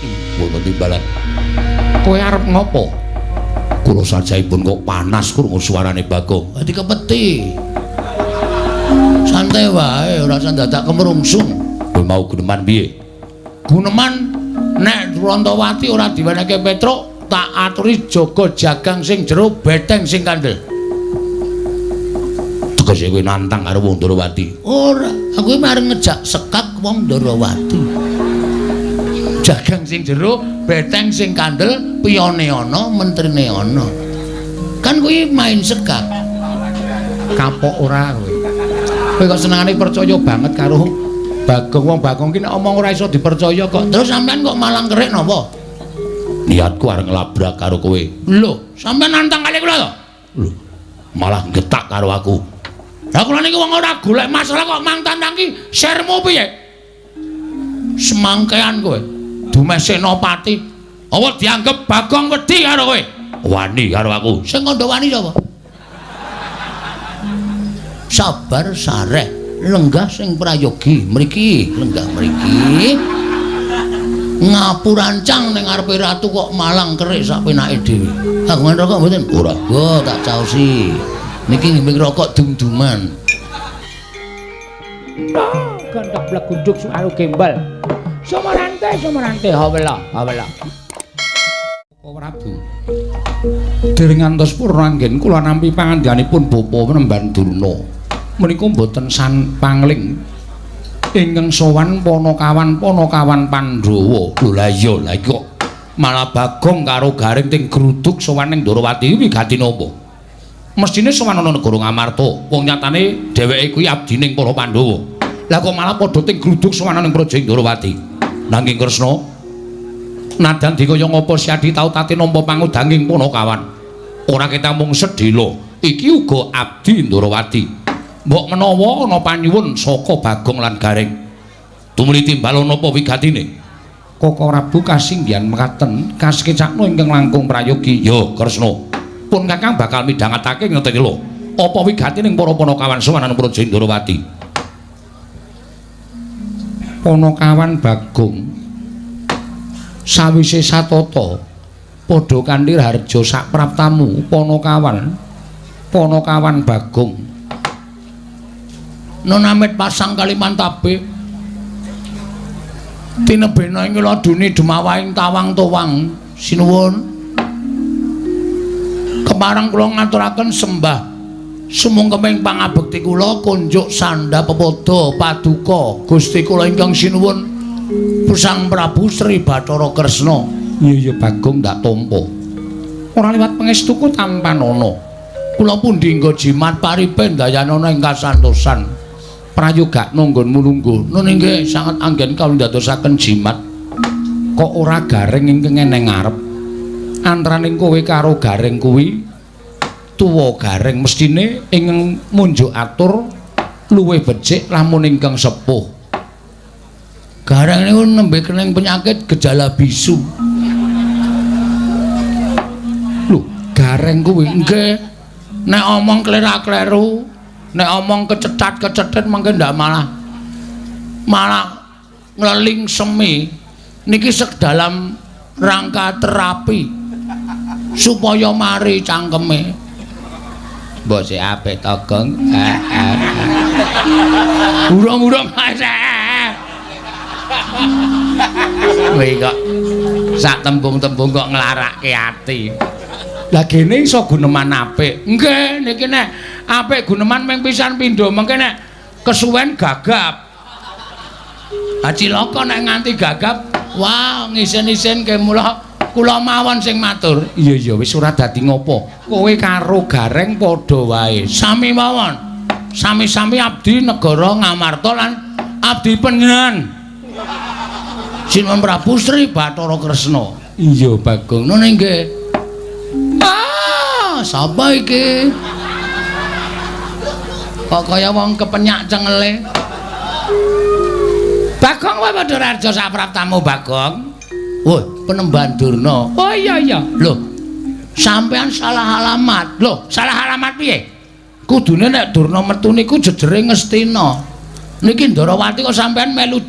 Ndrawati. Wonten timbalan. Kowe arep ngopo? Kula sajaipun kok panas krungu suarane Bagong. Dadi kepeti. Santai wae, ora usah dadak kemrungsung. Kowe mau guneman piye? Guneman nek Rantawati ora diwenehke Petruk, tak aturi jaga jagang sing jero, beteng sing kandel. Tegese kowe nantang karo wong Ndrawati. Ora, aku iki arep ngejak sekak wong Ndrawati. Jagang sing jero, beteng sing kandel, piyone ana, mentrine ana. Kan kuwi main sekak. Kapok ora kowe. Kowe kok senengane percaya banget karo Bagong. Wong Bagong ki nek omong ora iso dipercaya kok. Terus sampean kok malang kerik napa? Niatku arep nglabrak karo kowe. Lho, sampean nantang kali kula to? Lho, malah getak karo aku. Lah kula niki wong ora golek masalah kok mang tantang ki sermu piye? Semangkean kowe. Dumeh Senopati. Apa dianggep Bagong wedi karo kowe? Wani karo aku. Sing kandha wani sapa? Sabar sareh, lenggah sing prayogi mriki, lenggah mriki. Ngapurancang ning ngarepe ratu kok malang kerik sak penake dhewe. Kagungan rokok mboten? Ora. Go tak caosi. Niki ngimbing rokok dum-duman. Gondok blegunduk suaru gembel. Sumarante sumarante hawela hawela. Prabu. Dereng ngantos purna anggen kula nampi pangandikanipun Bapa Penemban Durna. Menika mboten san pangling ingkang sowan Panakawan Panakawan Pandhawa. Lho lah iya, lah iki kok malah Bagong karo Gareng ting gruduk sowan ning Ndrawati wigati napa? Mestine sowan ana negara Ngamarta. Wong nyatane dheweke kuwi abdining para Pandhawa. Lah kok malah padha ting gruduk sowan ning Praja Ndrawati. Nanging Kresna, nadan dikaya ngapa Siadi tau tate nampa pangudanging Panakawan. Ora ketang mung sedhela, iki uga abdi Ndrawati. Mbok menawa ana panyuwun saka Bagong lan Gareng. Tumuli timbal napa wigatine? Koko Prabu kasinggihan mekaten kasekecakno ingkang langkung prayogi. Ya, Kresna. Pun Kakang bakal midhangetake ngerti lho. Apa wigatine para Panakawan sowan Praja Ndrawati? Panakawan Bagong sawise satata padha kanthi harja sak praptamu Panakawan Panakawan Bagong nonamit pasang Kalimantabe tinebena ing laduni dumawahing tawang towang. Sinuwun, kepareng kula ngaturaken sembah sumungkeming pangabekti kula kunjuk sandha pepoda paduka Gusti kula ingkang sinuwun Sang Prabu Sri Bathara Kresna. Iya iya Bagong, ndak tampa. Ora liwat pangestuku tampanana. Kula pundi nggo jimat paripe ndayanana ing kasantosan. Prayogakna nggonmu lungguh. Nun inggih sanget anggen kawula ndadosaken jimat. Kok ora Gareng ingkang eneng ngarep? Antaraning kowe karo Gareng kuwi tuwa Gareng mestine ingkang munjuk atur luwih becik lamun ingkang sepuh. Gareng niku nembe kening penyakit gejala bisu. Lho, Gareng kuwi nggih. Nek omong klera-kleru, nek omong kecetat-kecetit mangke ndak malah malah ngleling semi. Niki sek dalam rangka terapi supaya mari cangkeme. Mbok sik apik to, Gong. Urung-urung. Kowe kok sak tembung-tembung kok nglarake ati. Lah gene iso guneman apik. Nggih, niki nek apik guneman ming pisan pindho, mengke nek kesuwen gagap. Ha cilaka nek nganti gagap, wah ngisin-isin ke mula kula mawon sing matur. Iya iya wis ora dadi ngopo. Kowe karo Gareng padha wae. Sami mawon. Sami-sami abdi negara Ngamarta lan abdi panjenengan. Sinuwun Prabu Sri Bathara Kresna. Iya Bagong. Nun inggih. Ah, sapa iki? Kok kaya wong kepenyak cengele. Bagong wae padha raja sak praptamu Bagong. Woi, Penemban Durna. Oh iya iya. Lho, sampean salah alamat. Lho, salah alamat piye? Kudune nek Durna metu niku jejere Ngastina. Niki Ndrawati kok sampean melu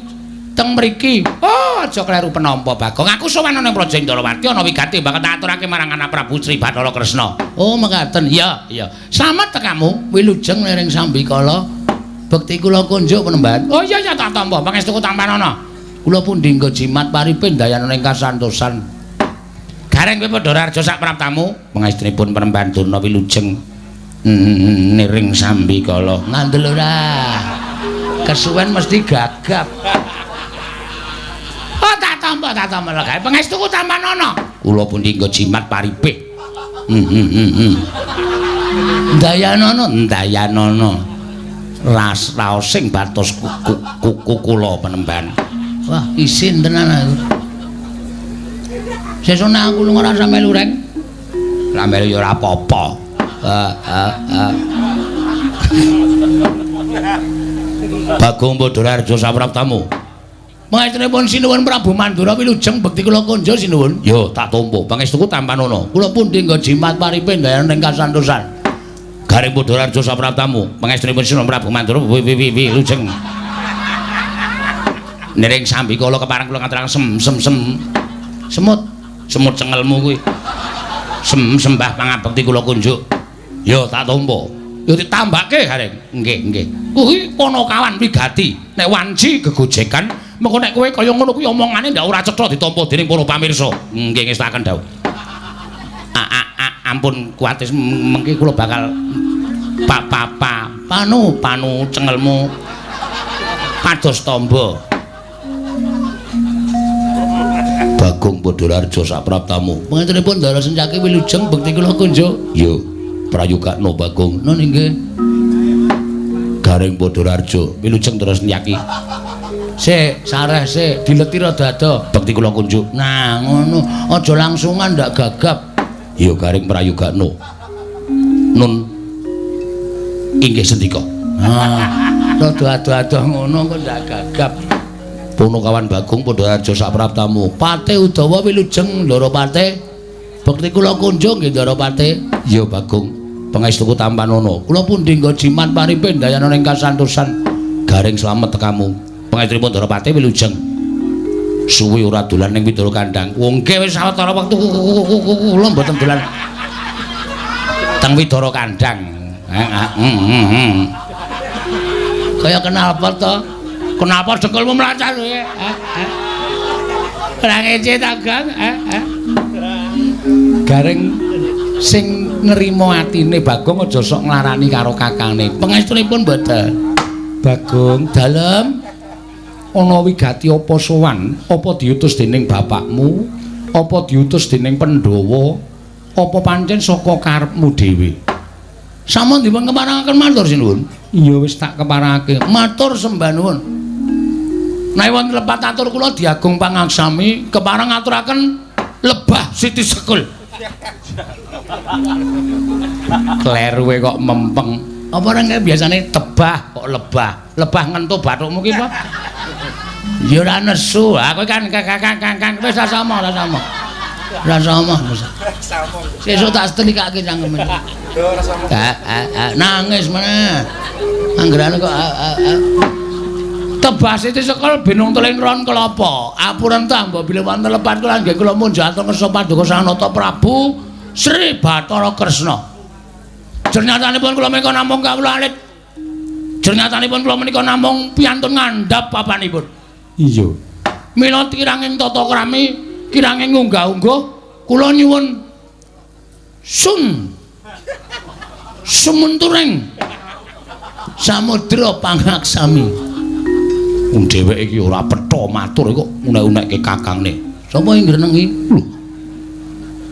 Teng mriki. Oh, aja kleru penampa Bagong. Aku sowan ana ing Praja Indrawati ana wigati bakal tak aturake marang anak Prabu Sri Bathara Kresna. Oh, mekaten. Iya, iya. Slamet tekamu, wilujeng liring sambikala. Bekti kula kunjuk penemban. Oh iya iya tak tampa, pangestuku tampanana. Kula pundi nggo jimat paripin dayana ing kasantosan. Gareng kowe padha raja sak praptamu, pangestunipun penemban Durna wilujeng niring sambikala. Ngandel ora. Kesuwen mesti gagap. Oh tak tampa gawe pangestuku tampanana. Kula pundi nggo jimat paripih. Ndayanana, ndayanana. Ras raosing batos kuku kula penemban. Wah, isin tenan aku. Sesuk nek aku lunga ora sampe lureng. Lah melu ya ora apa-apa. Bagong Badararja sapraptamu. Pangestunipun sinuwun Prabu Mandura wilujeng bekti kula konjo sinuwun. Yo tak tampa. Pangestuku tampanana. Kula pundi nggo jimat paripe ndayana ing kasantosan. Garing Badararja sapraptamu. Pangestunipun sinuwun Prabu Mandura wilujeng. Niring sambikala kepareng kula ngaturaken sem sem sem. Semut, semut cengelmu kuwi. Sem sembah pangabekti kula kunjuk. Yo tak tampa. Yo ditambake Gareng. Nggih, nggih. Kuwi Panakawan wigati. Nek wanci gegojekan, mengko nek kowe kaya ngono kuwi omongane ndak ora cetha ditampa dening para pamirsa. Nggih ngestaken dawuh. Ampun kuwatir mengki kula bakal pa pa pa panu panu cengelmu pados tamba. Bagong Badararja sapraptamu. Pangantenipun Ndara Sencaki wilujeng bekti kula kunjuk. Yo prayogakno Bagong. Nun inggih. Gareng Badararja wilujeng terus nyaki. Sik, sareh sik, dileti rada ado. Bekti kula kunjuk. Nah, ngono. Aja langsungan ndak gagap. Ya Gareng prayogakno. Nun inggih sendika. Ah, rada ado-ado ngono kok ndak gagap. Punakawan Bagong Badararja sapraptamu. Pate Udawa wilujeng Ndara Pate. Bekti kula kunjung nggih Ndara Pate. Ya Bagong, pangestuku tampanana. Kula pundi nggo jimat paripe ndayana ing kasantosan. Gareng slamet tekamu. Pangestunipun Ndara Pate wilujeng. Suwi ora dolan ning Widara Kandang. Wong nggih wis sawetara wektu kula mboten dolan teng Widara Kandang. Kaya kenapa to? Kenapa dengkulmu mlacat kowe? Ora ngece ta, Gang? Gareng sing nrimo atine Bagong aja sok nglarani karo kakangne. Pangestunipun mboten. Bagong, dalem ana wigati apa sowan? Apa diutus dening bapakmu? Apa diutus dening Pandhawa? Apa pancen saka karepmu dhewe? Sampun dipun keparengaken matur sinuwun. Iya wis tak keparengake. Matur sembah nuwun. Nek wonten lepat atur kula diagung pangaksami kepareng ngaturaken lebah Siti Sekul. Kleruwe kok mempeng. Apa ora kaya biasane tebah kok lebah. Lebah ngentu bathukmu ki apa? Ya ora nesu. Ha kowe kan kang wis ora sama, ora sama. Ora sama. Sesuk tak setelikake cangkeme. Ora sama. Nangis meneh. Anggerane kok Tebah Siti Sekul binung teling ron kelapa. Apuren ta mbok bilih wonten lepat kula nggih kula munjuk atur ngersa paduka Sang Nata Prabu Sri Bathara Kresna. Jernyatanipun kula menika namung kawula alit. Jernyatanipun kula menika namung piyantun ngandhap papanipun. Iya. Mila kiranging tata krami, kiranging unggah-ungguh kula nyuwun sun sumunturing samudra pangaksami. Wong dheweke iki ora petha matur kok unek-unekke kakangne. Sapa sing ngrenengi? Lho.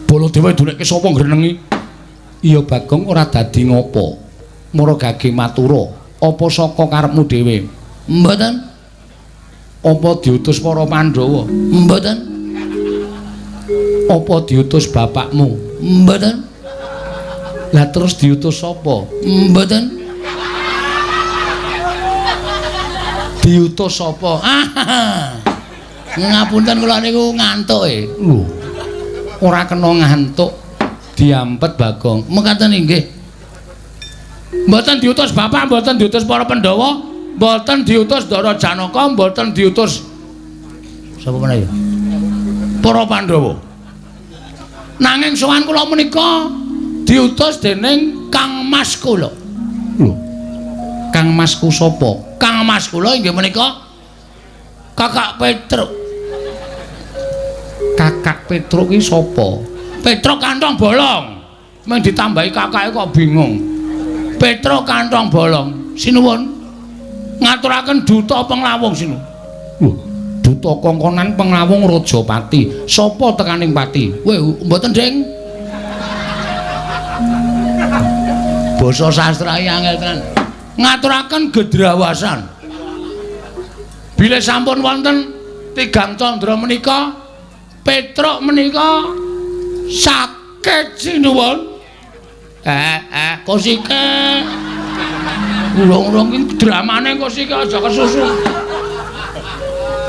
Baladewa dunekke sapa ngrenengi? Iya Bagong ora dadi ngopo. Mara gage matura, apa saka karepmu dhewe? Mboten. Apa diutus para Pandhawa? Mboten. Apa diutus bapakmu? Mboten. Lah terus diutus sapa? Mboten. Diutus sapa? Ngapunten kula niku ngantuk e. Lho. Ora kena ngantuk. Diampet Bagong. Mekaten inggih. Mboten diutus bapak, mboten diutus para Pandhawa, mboten diutus Ndara Janaka, mboten diutus Sapa meneh ya? Para Pandhawa. Nanging sowan kula menika diutus dening Kang Mas kula. Lho. Kang Masku sapa? Kang Mas kula inggih menika Kakak Petruk. Kakak Petruk ki sapa? Petruk kantong bolong. Meng ditambahi kakake kok bingung. Petruk kantong bolong. Sinuwun. Ngaturaken duta penglawung sinuwun. Lho, duta kongkonan penglawung Rajapati. Sapa tekaning pati? Weh, mboten, Ding. Basa sastra angel tenan. Ngaturaken gedrawasan. Bilih sampun wonten tigang candra menika, Petruk menika sakit sinuwun. Kosike. Urung-urung iki dramane kosike aja kesusu.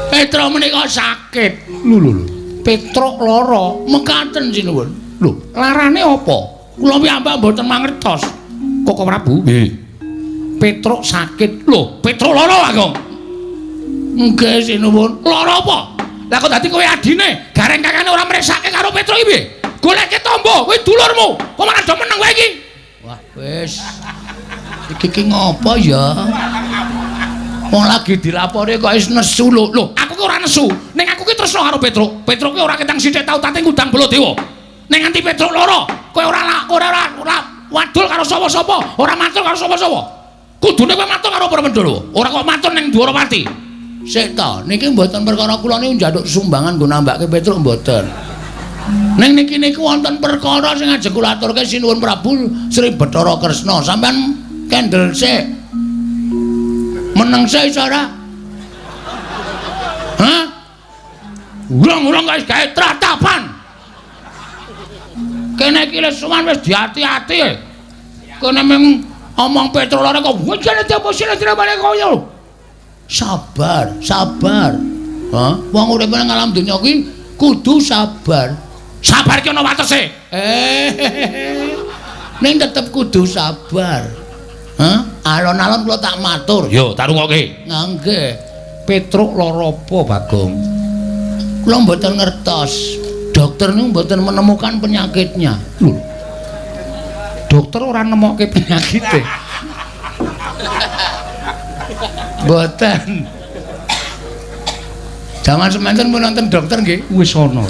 Petruk menika sakit. Lho lho lho. Petruk lara. Mekaten sinuwun. Lho, larane apa? Kula piyambak mboten mangertos. Koko Prabu? Nggih. Petruk sakit. Lho, Petruk lara, Bagong. Nggih sinuwun. Lara apa? Lah kok dadi kowe adine, gareng kakane ora mresake karo Petruk iki piye? Goleke tombo, kowe dulurmu. Kok malah do meneng kowe iki? Wah, wis. Iki ki ngopo ya? Wong lagi dilapori kok wis nesu lho. Lho, aku ki ora nesu. Ning aku ki tresno karo Petruk. Petruk ki ora ketang sithik tau tate ngundang Baladewa. Ning nganti Petruk lara, kowe ora ora wadul karo sapa-sapa, ora matur karo sapa-sapa. Kudune kowe matur karo para Pandhawa, ora kok matur ning Dwarawati. Sik ta, niki mboten perkara kula niku njaluk sumbangan nggo nambake Petruk mboten. Ning niki niku wonten perkara sing ajeng kula aturke sinuwun Prabu Sri Bathara Kresna. Sampeyan kendel sik. Meneng sik iso ora? Hah? Urung-urung kok wis gawe tratapan. Kene iki wis sowan wis diati-ati. Kene mung omong Petruk lara kok wujane apa sing balik kaya. Sabar, sabar. Hah? Wong urip nang alam donya kuwi kudu sabar. Sabar ki ana watese. Ning tetep kudu sabar. Hah? Alon-alon kula tak matur. Yo, tak rungokke. Nggih. Petruk lara apa, Bagong? Kula mboten ngertos. Dokter niku mboten menemukan penyakitnya. Lho. Dokter ora nemokke penyakite. Mboten. Jaman semanten pun nonton dokter nggih? Wis ana.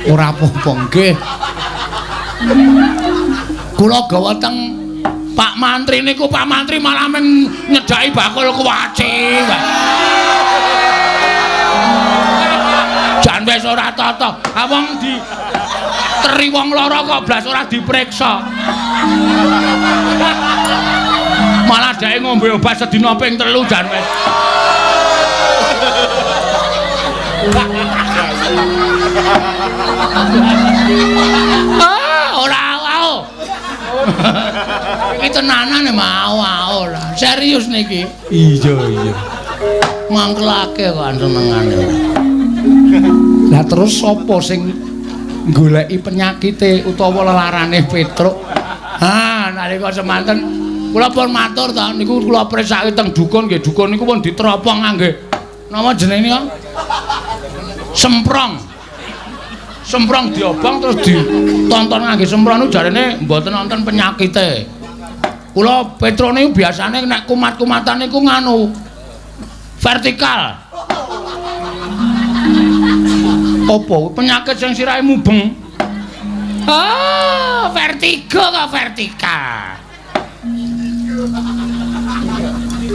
Ora apa-apa nggih. Kula gawa teng Pak Mantri niku, Pak Mantri malah men nyedhaki bakul kuwaci. Jan wis ora tata. Ha wong di teri wong lara kok blas ora diperiksa. Malah dheke ngombe obat sedina ping 3 jan wis. Ah, ora au. Iki tenanan mau au lah. Serius niki. Iya, iya. Mangkelake kok senengane. Lah terus sapa sing goleki penyakite utawa lelarane Petruk? Ha, nalika semanten kula pun matur ta niku kula presake teng dukun nggih, dukun niku pun diteropong ngangge napa jenenge niku? Semprong. Semprong diobong terus ditonton ngangge semprong niku jarene mboten wonten penyakite. Kula Petruk niku biasane nek kumat-kumatan niku nganu vertikal. Apa penyakit sing sirahe mubeng? Ah, vertigo kok vertikal.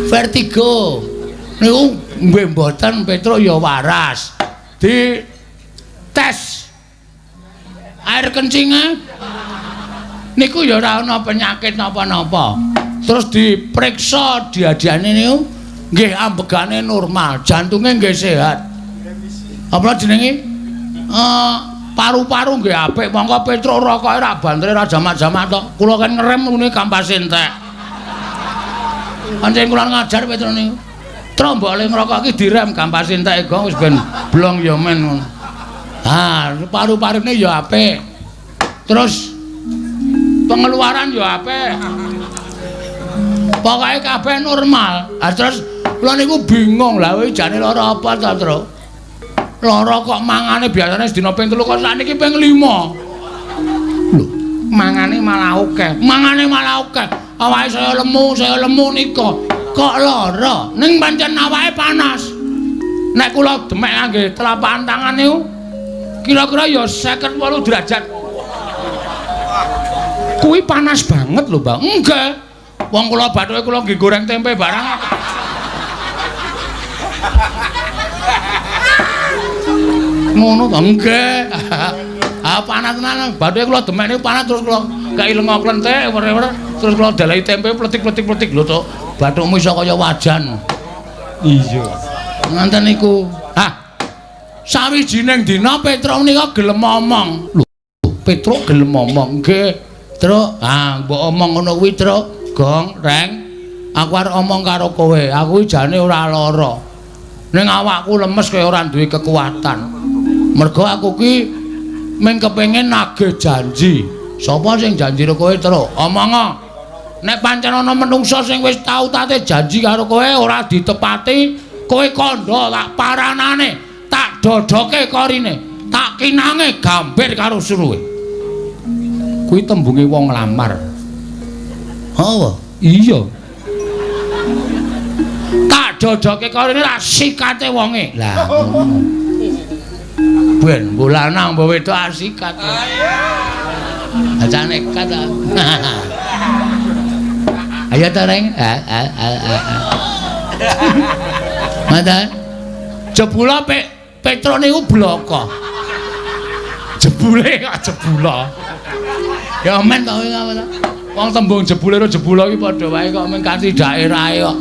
Vertigo. Niku nggih mboten Petruk ya waras. Di tes air kencingnya niku ya ora ana penyakit napa-napa. Terus diperiksa diadiane niku nggih ambegane normal, jantunge nggih sehat. Apa jenenge? Paru-paru nggih apik, mongko Petruk rokoke ra bantere ra jamak-jamak to. Kula kan ngerem ngene kampase entek. Pancen kula ngajar Petruk niku. Truk mbok le ngrokok iki direm kampase entek kok wis ben blong ya men ngono. Ha, paru-parune ya apik. Terus pengeluaran ya apik. Pokoke kabeh normal. Ha terus Kula niku bingung lha kowe jane lara apa ta, Truk? Lara kok mangane biasane sedina ping 3 kok sakniki ping 5. Lho, mangane malah akeh. Mangane malah akeh. Awake saya lemu nika. Kok lara? Ning pancen awake panas. Nek kula demek ngangge telapak tangan niku kira-kira ya 58 derajat. Kuwi panas banget lho, Mbak. Nggih. Wong kula bathuke kula nggih goreng tempe barang. Ngono to? Nggih. Ah panas tenan. Bathuke kula demek niku panas terus kula kei lenga klenthik wer-wer terus kula dalahi tempe pletik-pletik-pletik lho, Tok. Bathukmu iso kaya wajan. Iya. Ngoten niku. Ah. Sawijining dina Petruk menika gelem omong. Lho, Petruk gelem omong. Nggih. Truk, ah mbok omong ngono kuwi, Truk. Gong, Reng. Aku arep omong karo kowe. Aku iki jane ora lara. Ning awakku lemes kaya ora duwe kekuatan. Mergo aku ki mung kepengin nagih janji. Sapa sing janji karo kowe, Truk? Omongo. Nek pancen ana menungsa sing wis tau tate janji karo kowe ora ditepati, kowe kandha tak paranane, tak dodoke korine, tak kinange gambir karo suruhe. Kuwi tembunge wong nglamar. Apa? Iya. Tak dodoke korine tak sikate wonge. Lah ngono. Ben mbok lanang mbok wedok asikat. Aja nekat ta. Ayo ta, Reng. Mata. Jebula Petruk niku bloko. Jebule kok jebula. Ya men to kowe ta. Wong tembung jebule karo jebula iki padha wae kok mung kanthi daerahe kok.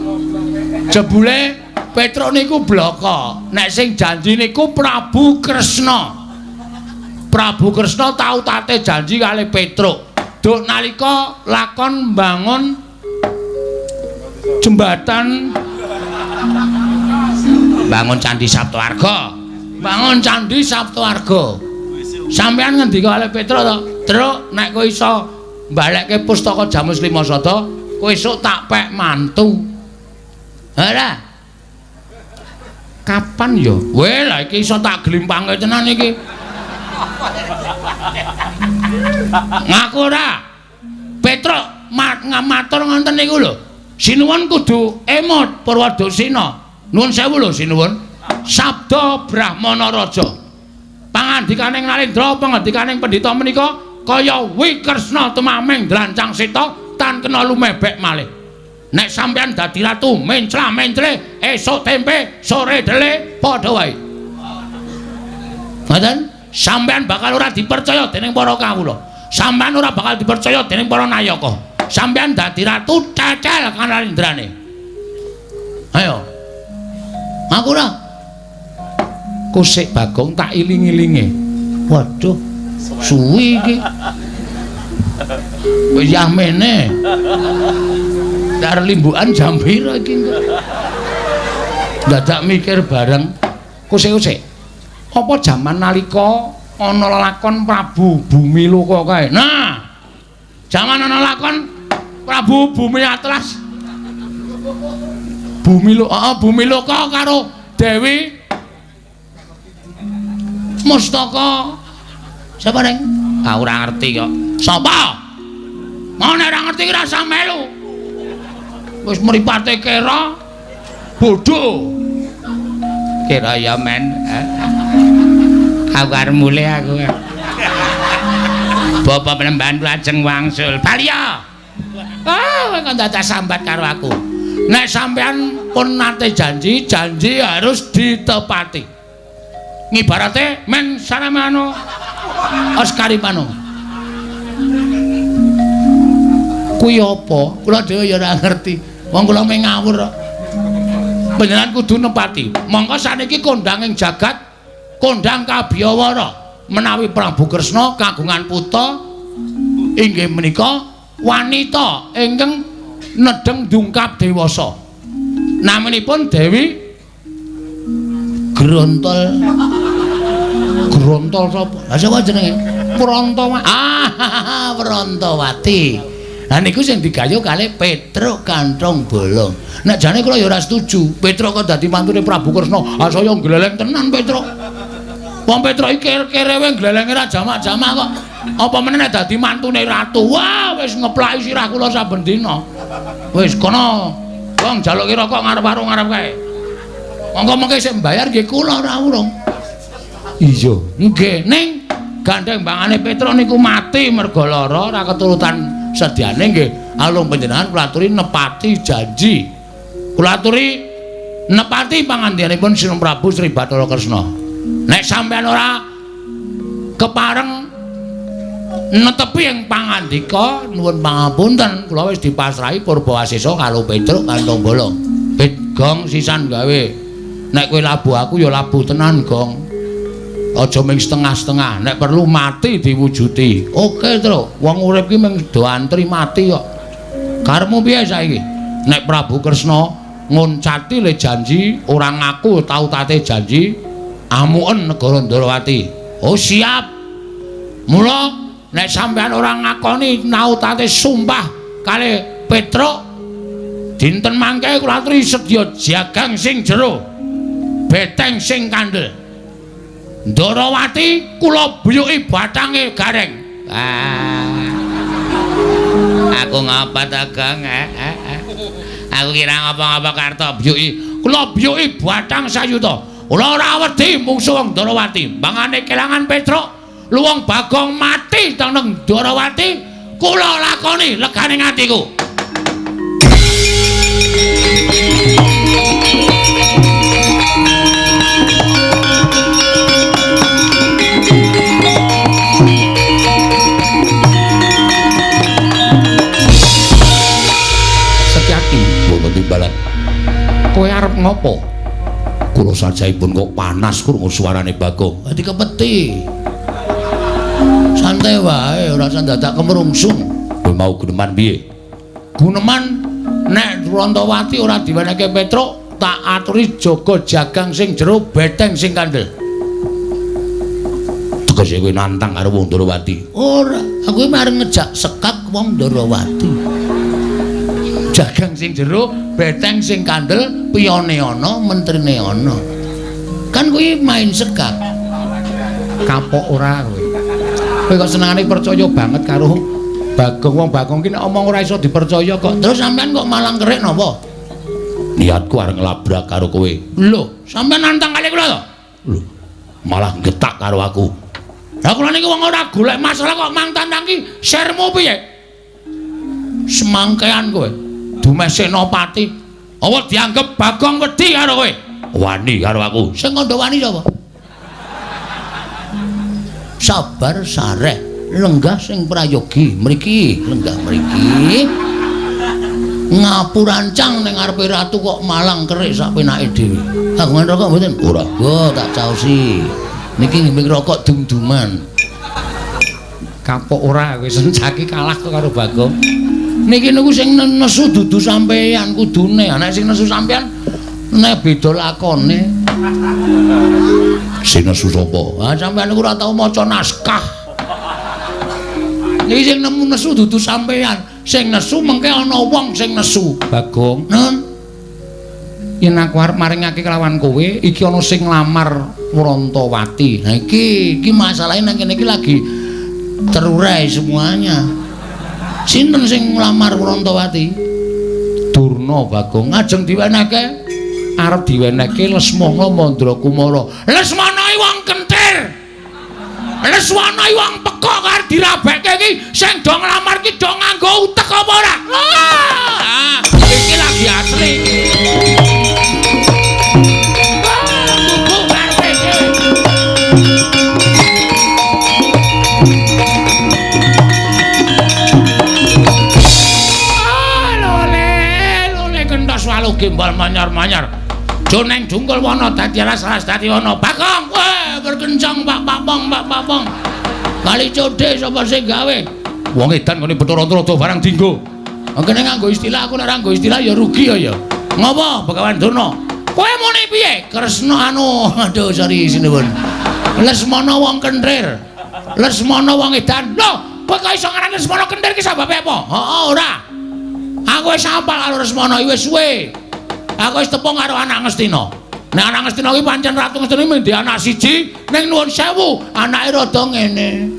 Jebule Petruk niku bloko. Nek sing janji niku Prabu Kresna. Prabu Kresna tau tate janji kali Petruk. Duk nalika lakon mbangun jembatan, bangun Candi Saptawarga. Bangun Candi Saptawarga. Sampeyan ngendika kali Petruk to, "Truk, nek kowe iso mbalekke pustaka Jamus Lima Sada, kowe esuk tak pek mantu." Ora. Kapan ya? Weh, lah iki iso tak glimpange tenan iki. Ngaku ora? Petruk matur ngoten niku lho. Sinuwun kudu emot Purwadusina. Nuwun sewu lho sinuwun. Sabda Brahmana Raja. Pangandikaning Narendra, pangandikaning pendhita menika kaya Wikresna tumaming drancang seta tan kena lumebek malih. Nek sampeyan dadi ratu mencla-mencle esuk tempe sore dele padha wae. Ngoten? Sampeyan bakal ora dipercaya dening para kawula. Sampeyan ora bakal dipercaya dening para nayaka. Sampeyan dadi ratu cecel kanarendrane. Ayo. Aku ora. Kusik Bagong tak iling-ilinge. Waduh, suwi iki. Wis yahmene. Dar limbukan jam pira iki engko? Dadak mikir bareng. Kusik-kusik. Apa jaman nalika ana lakon Prabu Bumiloka kae? Nah. Jaman ana lakon Prabu Bumi Atlas. Bumiloka, heeh, Bumiloka karo Dewi Mustaka. Sapa, Reng? Ah ora ngerti kok. Sapa? Mau nek ora ngerti ki rasa melu. Wis mripate kera bodho. Kira ya men. Aku arep mulih aku. Bapak Penemban lajeng wangsul. Baliya. Ah, kowe kok dadak sambat karo aku. Nek sampean pun nate janji, janji harus ditepati. Ngibarate men saramano Oscaripano. Kuwi apa? Kula dhewe ya ora ngerti. Wong kula mung ngawur kok. Panjenengan kudu nepati. Mongko saniki kondang ing jagat, kondang kabiyawara menawi Prabu Kresna kagungan putra inggih menika wanita ingkang nedheng dungkap dewasa. Naminipun Dewi Grontol. Grontol sapa? Lah sapa jenenge? Prantawati. Ah, Prantawati. Lah niku sing digayuh kalih Petruk Kantong Bolong. Nek jane kula ya ora setuju. Petruk kok dadi mantune Prabu Kresna. Ah saya gleleng tenan Petruk. Wong Petruk iki kerewe glelenge ra jamak-jamak kok. Apa meneh nek dadi mantune ratu. Wah, wis ngeplaki sirah kula saben dina. Wis kono. Wong jaluki rokok ngarep warung ngarep kae. Monggo mengke sing mbayar nggih kula ora urung. Iya, nggih ning gandeng bangane Petruk niku mati mergo lara ora keturutan sediane nggih alung panjenengan kula aturi nepati janji. Kula aturi nepati pangandikanipun Sri Prabu Sri Bathara Kresna. Nek sampeyan ora kepareng netepi ing pangandika nuwun pangapunten kula wis dipasrahi Purbawasesa karo Petruk Kantong Bolong. Pit gong sisan gawe. Nek kowe labuh aku ya labuh tenan gong. Aja ming setengah-setengah, nek perlu mati diwujuti. Oke, Truk. Wong urip ki ming do antri mati kok. Karepmu piye saiki? Nek Prabu Kresna ngoncati le janji, ora ngaku tau tate janji, amuken negara Ndrawati. Oh, siap. Mula nek sampean ora ngakoni nautate sumpah kalih Petruk, dinten mangke kula aturi sedya jagang sing jero, beteng sing kandel. Ndrawati kula buyuki bathange Gareng. Ah. Aku ngapa ta, Gong? Aku kira ngapa-ngapa karto buyuki. Kula buyuki bathang sayuta. Kula ora wedi mungsuh wong Ndrawati. Bangane kelangan Petruk, luwung Bagong mati teng Ndrawati, kula lakoni legane atiku. Timbalan. Kowe arep ngopo? Kula sajaipun kok panas krungu suarane Bagong. Dadi kepeti. Santai wae, ora usah dadak kemrungsung. Kowe mau guneman piye? Guneman nek Rantawati ora diwenehke Petruk, tak aturi jaga jagang sing jero, beteng sing kandel. Tegese kowe nantang karo wong Ndrawati? Ora, aku iki arep ngejak sekak wong Ndrawati. Jagang sing jero, beteng sing kandel, piyone ana, mentrine ana. Kan kuwi main sekak. Kapok ora kowe. Kowe kok senengane percaya banget karo Bagong. Wong Bagong ki nek omong ora iso dipercaya kok. Terus sampean kok malang kerik napa? Niatku arep nglabrak karo kowe. Lho, sampean nantang kali kula to? Lho, malah getak karo aku. Lah kula niki wong ora golek masalah kok mang tantang ki sermu piye? Semangkean kowe. Dumeh Senopati. Apa dianggep Bagong wedi karo kowe? Wani karo aku. Sing kandha wani sapa? Sabar sareh, lenggah sing prayogi. Mriki, lenggah mriki. Ngapurancang ning ngarepe ratu kok malang kerik sak penake dhewe. Kagungan rokok mboten? Ora. Go tak caosi. Niki ngimbing rokok dum-duman. Kapok ora kowe sencaki kalah kok karo Bagong. Niki niku sing nesu dudu sampeyan kudune. Nek sing nesu sampeyan nek beda lakone. Sing nesu sapa? Ah sampeyan niku ora tau maca naskah. Niki sing nemu nesu dudu sampeyan. Sing nesu mengke ana wong sing nesu. Bagong, Nun, yen aku arep maringake kelawan kowe, iki ana sing nglamar Wrantawati. Nah iki masalahe nang kene iki lagi terurai semuanya. Sinten sing nglamar Wrantawati? Durna Bagong. Ajeng diwenehke? Arep diwenehke Lesmana Mandrakumara. Lesmana iki wong kentir. Lesmana iki wong pekok arep dirabekke iki sing do nglamar ki do nganggo utek apa ora? Ah, iki lagi asli. Gembal manyar-manyar. Joneng jungkul wana dadi alas-alas dadi wana. Bagong, weh berkencang Pak Papong, Pak Papong. Kali codhe sapa sing gawe? Wong edan ngene Bathara Antarada barang dinggo. Kene nganggo istilah, aku nek ora nganggo istilah ya rugi ya ya. Ngopo Begawan Durna? Kowe muni piye? Kresna anu, aduh sorry sinuwun. Lesmana wong kenthir. Lesmana wong edan. Lho, Kowe kok iso ngarani Lesmana kentir ki sababe apa? Heeh, ora. Aku wis apal karo Lesmana iki wis suwe. Aku wis tepung karo anak Ngastina. Nek anak Ngastina ki pancen Ratu Ngastina mendhi anak siji ning nuwun sewu, anake rada ngene.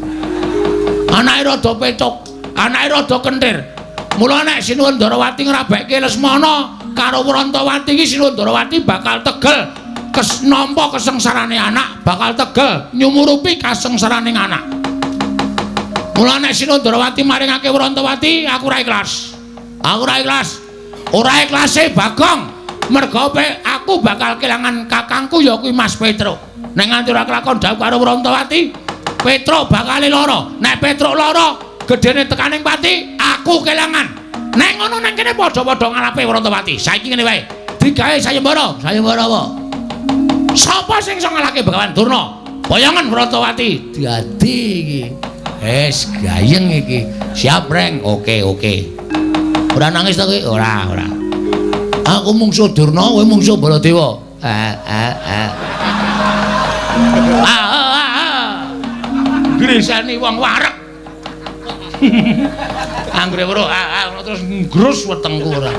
Anake rada pecuk, anake rada kentir. Mula nek Sinuwun Ndarawati ngrabekke Lesmana karo Wrantawati iki Sinuwun Ndarawati bakal tegel nampa kesengsarane anak, bakal tegel nyumurupi kasengsarane anak. Mula nek Sinuwun Ndarawati maringake Wrantawati, aku ora ikhlas. Aku ora ikhlas. Ora ikhlase Bagong. Merga aku bakal kelangan kakangku ya kuwi Mas Petruk. Nek nganti ora kelakon dhawuh karo Wrantawati, Petruk bakal lara. Nek Petruk lara, gedene tekaning pati, aku kelangan. Nek ngono nang kene padha-padha ngalape Wrantawati. Saiki ngene wae. Digawe sayembara. Sayembara apa? Sapa sing iso ngalahke Begawan Durna? Boyongan Wrantawati. Dadi iki. Wis gayeng iki. Siap, Reng. Oke, oke. Ora nangis ta kowe? Ora, ora. Aku mungsuh Durna, kowe mungsuh Baladewa. Grisani wong wareg. Anggere weruh terus ngrus wetengku ora.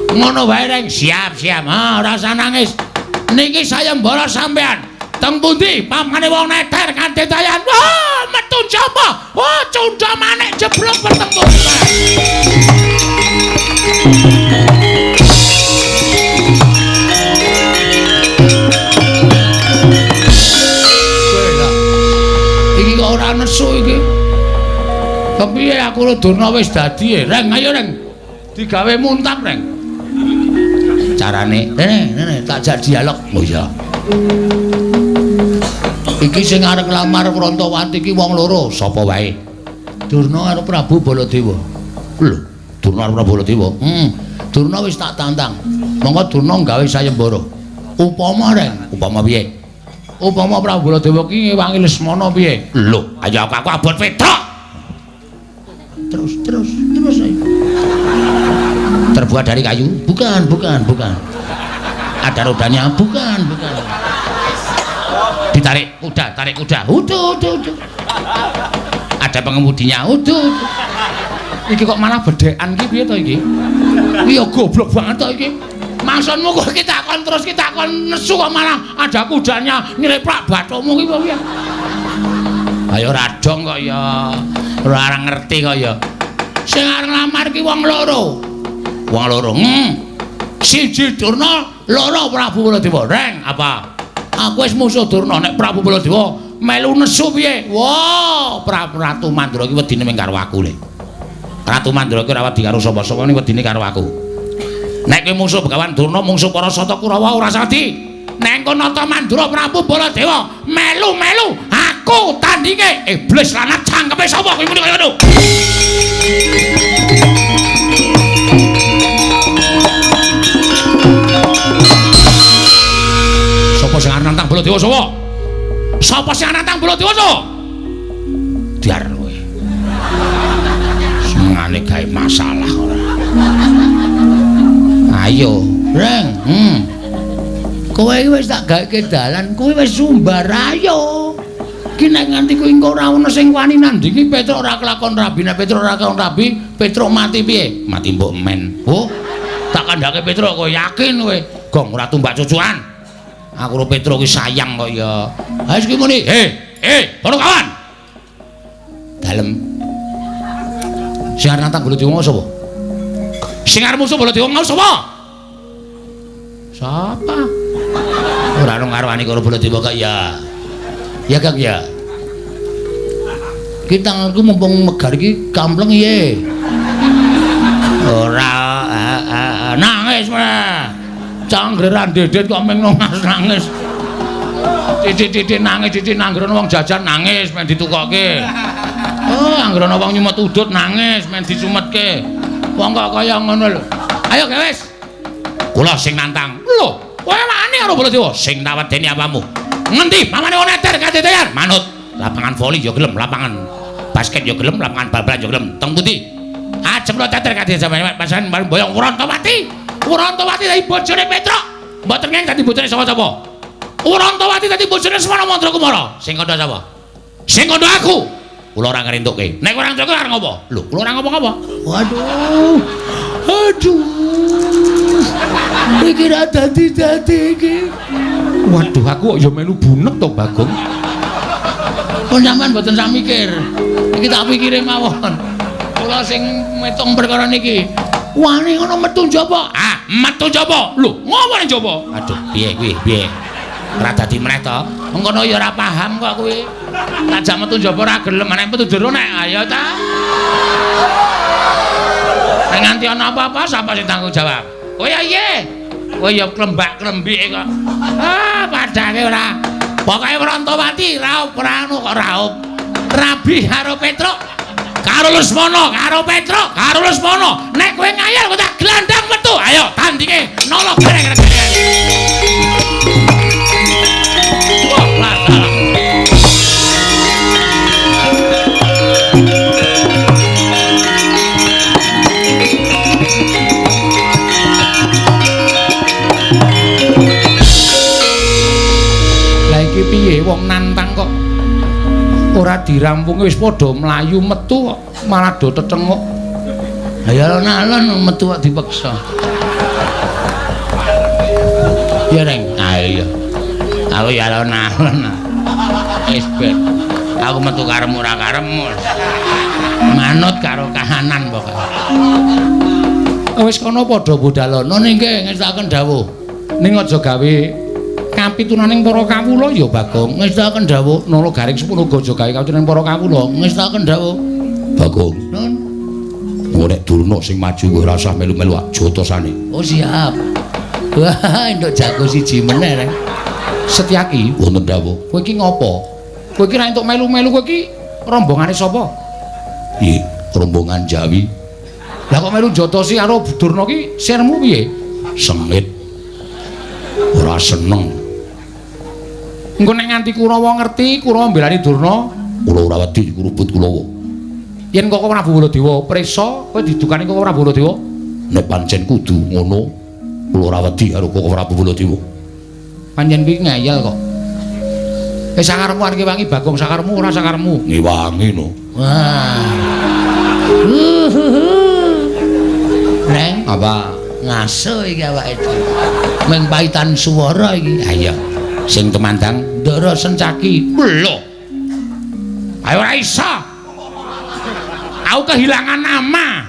Ngono wae, Reng. Siap, siap. Ha, ora usah nangis. Niki sayembara sampean. Teng pundi pamane wong neter kanthi tayan. Wah, metu sapa? Wah, cundha manik jeblok wetengku. Iki kok ora nesu iki. Kepiye aku karo Durna wis dadi, Reng, ayo Reng. Digawe muntap, Reng. Carane, rene, rene tak jak dialog. Oh iya. Iki sing arep nglamar Wrantawati iki wong loro, sapa wae? Durna karo Prabu Baladewa. Lho, Durna karo Prabu Baladewa. Durna wis tak tantang. Monggo Durna gawe sayembara. Upama, Reng, upama piye? Upama Prabu Baladewa ki ngewangi Lesmana piye? Lho, ayo aku abot Petruk. Terus, terus, terus ayo. Terbuat dari kayu? Bukan, bukan, bukan. Ada rodanya? Bukan, bukan. Ditarik kuda, tarik kuda. Uduh, uduh, uduh. Ada pengemudinya? Uduh, uduh. Iki kok malah bedhekan ki piye to iki? Iya goblok banget to iki. Maksudmu kok kita kon terus kita kon nesu kok malah ada kudanya nyeleplak bathukmu ki piye? Ayo radong kok ya. Ora ngerti kok ya. Sing arep nglamar ki wong loro. Wong loro. Siji Durna, loro Prabu Baladewa. Reng, apa? Aku wis musuh Durna, nek Prabu Baladewa melu nesu piye? Wah, Prabu Ratu Mandra ki wedine mung karo aku le. Ratu Mandra ki ora wedi karo sapa-sapa, ni wedine karo aku. Nek kowe musuh Begawan Durna, mungsuh para Sata Kurawa ora sadi. Nek engko nata Mandra Prabu Baladewa melu-melu aku tandinge. Iblis lanat cangkeme sapa kowe muni kaya ngono? Sapa sing arep nantang Baladewa sapa? Sapa sing arep nantang Baladewa sapa? Diar kowe. Senengane gawe masalah ora. Ayo, Reng. Kowe iki wis tak gawekke dalan, kowe wis sumbar ayo. Ki nek nganti kowe engko ora ono sing wani nandingi Petruk ora kelakon rabi, nek Petruk ora kelakon rabi, Petruk mati piye? Mati mbok men. Oh, tak kandhake Petruk kowe yakin kowe. Gong ora tumbak cucuan. Aku karo Petruk ki sayang kok ya. Ha wis ki muni, "Hei, para kawan." Dalem. Sing arep nantang Baladewa sapa? Sing arep musuh Baladewa mau sapa? Sapa? Ora ono ngarwani karo Baladewa kok ya. Ya Kang ya. Ki tanganku mumpung megar iki kampleng piye? Ora nangis meneh. Canggre ra ndedet kok meng nangis. Titik-titik nangis, titik anggere wong jajan nangis men ditukokke. Oh, anggere ana wong nyumet udut nangis men disumetke. Wong kok kaya ngono lho. Ayo wis. Kula sing nantang. Lho, kowe wani karo Baladewa? Sing tak wedeni apamu? Ngendi pamane wong neter kadetean? Manut. Lapangan voli ya gelem, lapangan basket ya gelem, lapangan bal-balan ya gelem. Teng pundi? Ajeng kula teter kadetean pasan boyong Wrantawati. Wrantawati dadi bojone Petruk. Mboten ngeng dadi bojone sapa-sapa. Wrantawati dadi bojone Semana Mandrakumara. Sing kandha sapa? Sing kandha aku. Kula ora ngrentukke. Nek ora ngrentukke arep ngopo? Lho, kula ora ngopo-ngopo. Waduh. Aduh. Iki ra dadi-dadi iki. Waduh, aku kok ya melu bunek to, Bagong. Kok sampean mboten sak mikir. Iki tak pikire mawon. Kula sing metung perkara niki. Wani ngono metu njaba. Ah, metu njaba. Lho, ngopo ning njaba? Aduh, piye kuwi? Piye? Ora dadi meneh to? Mengkono ya ora paham kok kuwi. Tak jak metu njaba ora gelem, nek metu jero nek ayo ta. Nek nganti ana apa-apa sapa sing tanggung jawab? Oh ya iya. Kowe ya klembak-klembike kok. Ah, padake ora. Pokoke Wrantawati raup ora anu kok raup. Rabi karo Petruk. Karo Lesmana, karo Petruk, karo Lesmana. Nek kowe ngayal kok tak glandang metu. Ayo tandinge nolo gareng. Wah, lah. Lah iki piye wong nantang kok ora dirampungi wis padha mlayu metu kok malah do tetenguk. Lah ya alon-alon metu kok dipeksa. Ya Reng, ayo. Aku ya alon-alon. Wis ben. Aku metu karepmu ora karepmu. Manut karo kahanan pokoke. Wis kono padha budalono nggih ngestakaken dawuh. Ning aja gawe kapitunaning para kawula ya Bagong. Ngestakaken dawuh. Nala Garing Sepuh uga aja gawe kapitunaning para kawula. Ngestakaken dawuh. Bagong. Nun. Engko nek Durna sing maju kowe ora usah melu-melu jotosane. Oh siap. Wah, entuk jago siji meneh Reng. Setyaki wonten dawuh. Kowe iki ngopo? Kowe iki ra entuk melu-melu, kowe iki rombongane sapa? Piye? Rombongan Jawi. Lah kok melu jotosi karo Durna ki sirmu piye? Sengit. Ora seneng. Engko nek nganti Kurawa ngerti, Kurawa mbelani Durna, kula ora wedi kurubut Kurawa. Yen Koko Prabu Baladewa prisa, kowe didukani Koko Prabu Baladewa? Nek pancen kudu ngono, kula ora wedi karo Koko Prabu Baladewa. Pancen kuwi ngeyel kok. Sakarepmu arep ngewangi Bagong, sakarepmu ora sakarepmu. Ngewangi no. Wah. Reng, apa? Ngaso iki awake dhewe. Mung paitan swara iki. Ha iya. Sing tumandang Ndara Sencaki. Lho. Ayo ora iso. Aku kehilangan nama.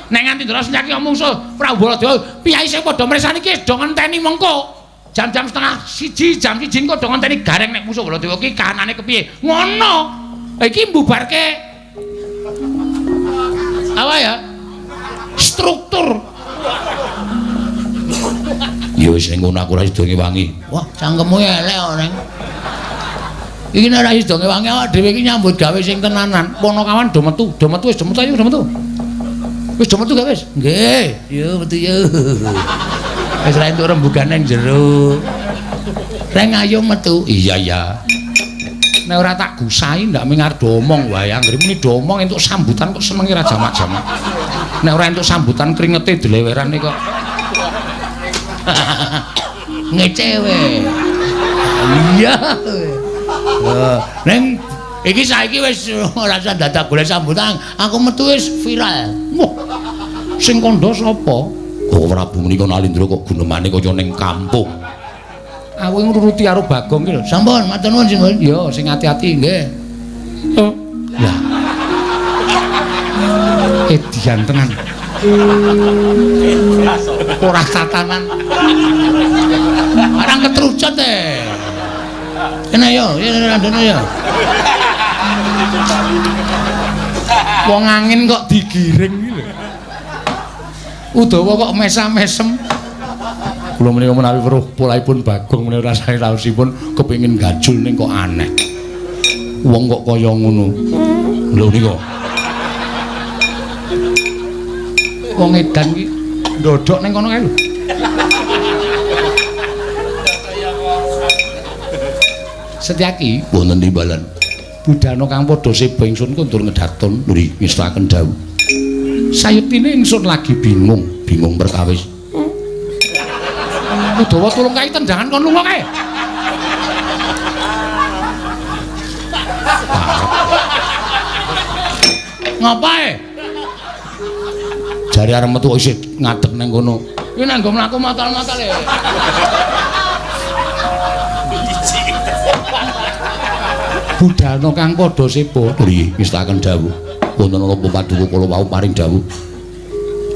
Nek nganti Ndara Sencaki mungsuh Prabu Baladewa, piyai sing padha mresani iki do ngenteni mengko. Jam-jam 12:30, jam 1 engko do ngenteni Gareng nek musuh Baladewa iki kahanane kepiye. Ngono. Iki mbubarke apa ya? Struktur. Ya wis ning ngono aku ora sida ngewangi. Wah, cangkemmu elek kok, Reng. Iki nek ora sida ngewangi awak dhewe iki nyambut gawe sing tenanan. Ponokawan do metu, do metu wis do metu ayo do metu. Wis do metu gak wis? Nggih, yo metu yo. Wis ra entuk rembugan nang jero. Reng ayo metu. Iya iya. Nek ora tak gusai ndak ming arep do omong wae. Anggere muni do omong entuk sambutan kok senenge ra jamak-jamak. Nek ora entuk sambutan kringete dlewerane kok. Ngecewe. Iya. Neng iki saiki wis ora usah dadak golek sambutan, aku metu wis viral. Wah. Sing kandha sapa? Koko Prabu menika Nalindra kok gunemane kaya ning kampung. Aku ngruruti karo Bagong ki lho. Sampun, matur nuwun sing. Ya, sing ati-ati nggih. Oh. Lah. Edian tenan. Ora tatanan. Orang ketrucut e. Kena yo, ya randone yo. Wong angin kok digiring iki lho. Udawa kok mesam-mesem. Kula menika menawi weruh polahipun Bagong menika rasane raosipun kepengin gajul ning kok aneh. Wong kok kaya ngono. Lho nika. Wong edan iki ndodhok ning kono kae lho. Setyaki wonten timbalan. Budana kang padha seba ingsun kondur ngedatun nuri ngestaken dawuh. Sayuktine ingsun lagi bingung, bingung perkawis. Udawa tulung kae tendangan kon lunga kae. Ngapae? Jare arep metu isih ngadeg nang kono. Iki nang nggo mlaku matal-matal e. Budalna kang padha seba. Nggih, ngestaken dawuh. Wonten napa paduka kula wau paring dawuh.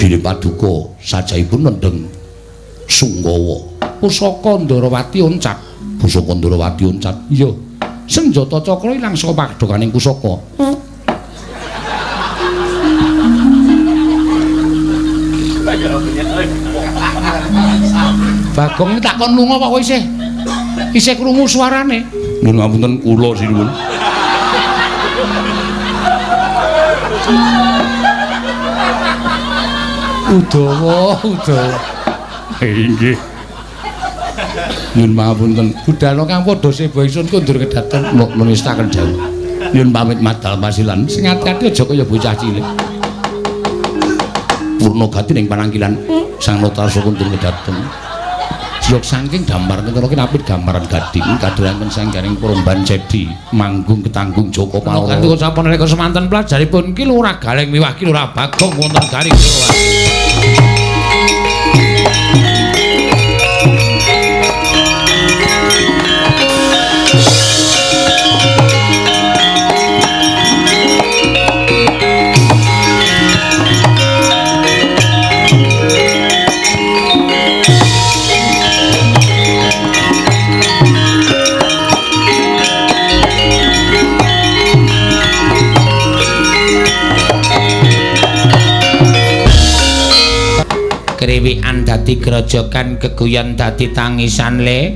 Bilih paduka sajahipun nendheng Sungkawa. Pusaka Ndorowati oncat. Pusaka Ndorowati oncat. Iya. Senjata cakra ilang saka padhokaning pusaka. Bagong takon lunga kok isih isih krungu suarane. Nyuwun ngapunten kula sinuwun. Udawa, udawa. Inggih. Nyuwun pangapunten. Budalna kang padha seba ingsun kondur kedaton nestaken dawuh. Nyuwun pamit madal pasilan. Sing ati-ati aja kaya bocah cilik. Purna gati ning panangkilan Sang Notarsa kondur kedaton. Jlok saking damar kentara kinapit gambaran gading kadheranken sanggaring Promban Cedi manggung ketanggung Joko Paloro. Kantuk sampun reka semanten pelajaripun Ki Lurah Galeng miwah Ki Lurah Bagong wonten garing Lurah. Kriwikan dadi grojogan, geguyon dadi tangisan le.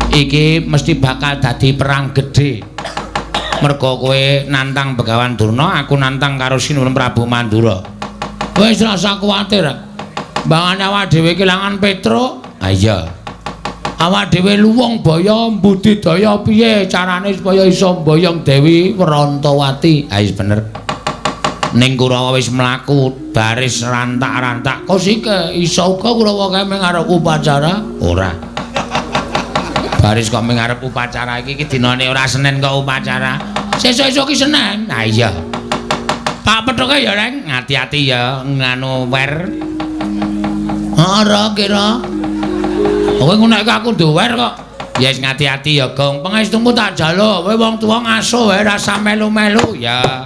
Iki mesti bakal dadi perang gedhe. Mergo kowe nantang Begawan Durna, aku nantang karo Sinuwun Prabu Mandura. Wis rasa kuwatir. Mbangane awak dhewe kelangan Petruk. Ha iya. Awak dhewe luwung baya mbudidaya piye carane supaya iso mboyong Dewi Wrantawati. Ha wis bener. Ning Kurawa wis mlaku baris rantak-rantak. Kosike iso uga Kurawa kae mung arep upacara? Ora. Baris kok mung arep upacara iki iki dinane ora Senin kok upacara. Sesuk-esuk ki Senin. Ha iya. Tak pethuke ya, Reng. Ati-ati ya nganu wer. Ora kira. Kowe ngono aku duwer kok. Ya wis ngati-ati ya, Gong. Pangestumu tak jaluk. Kowe wong tuwa ngaso wae rasa melu-melu ya.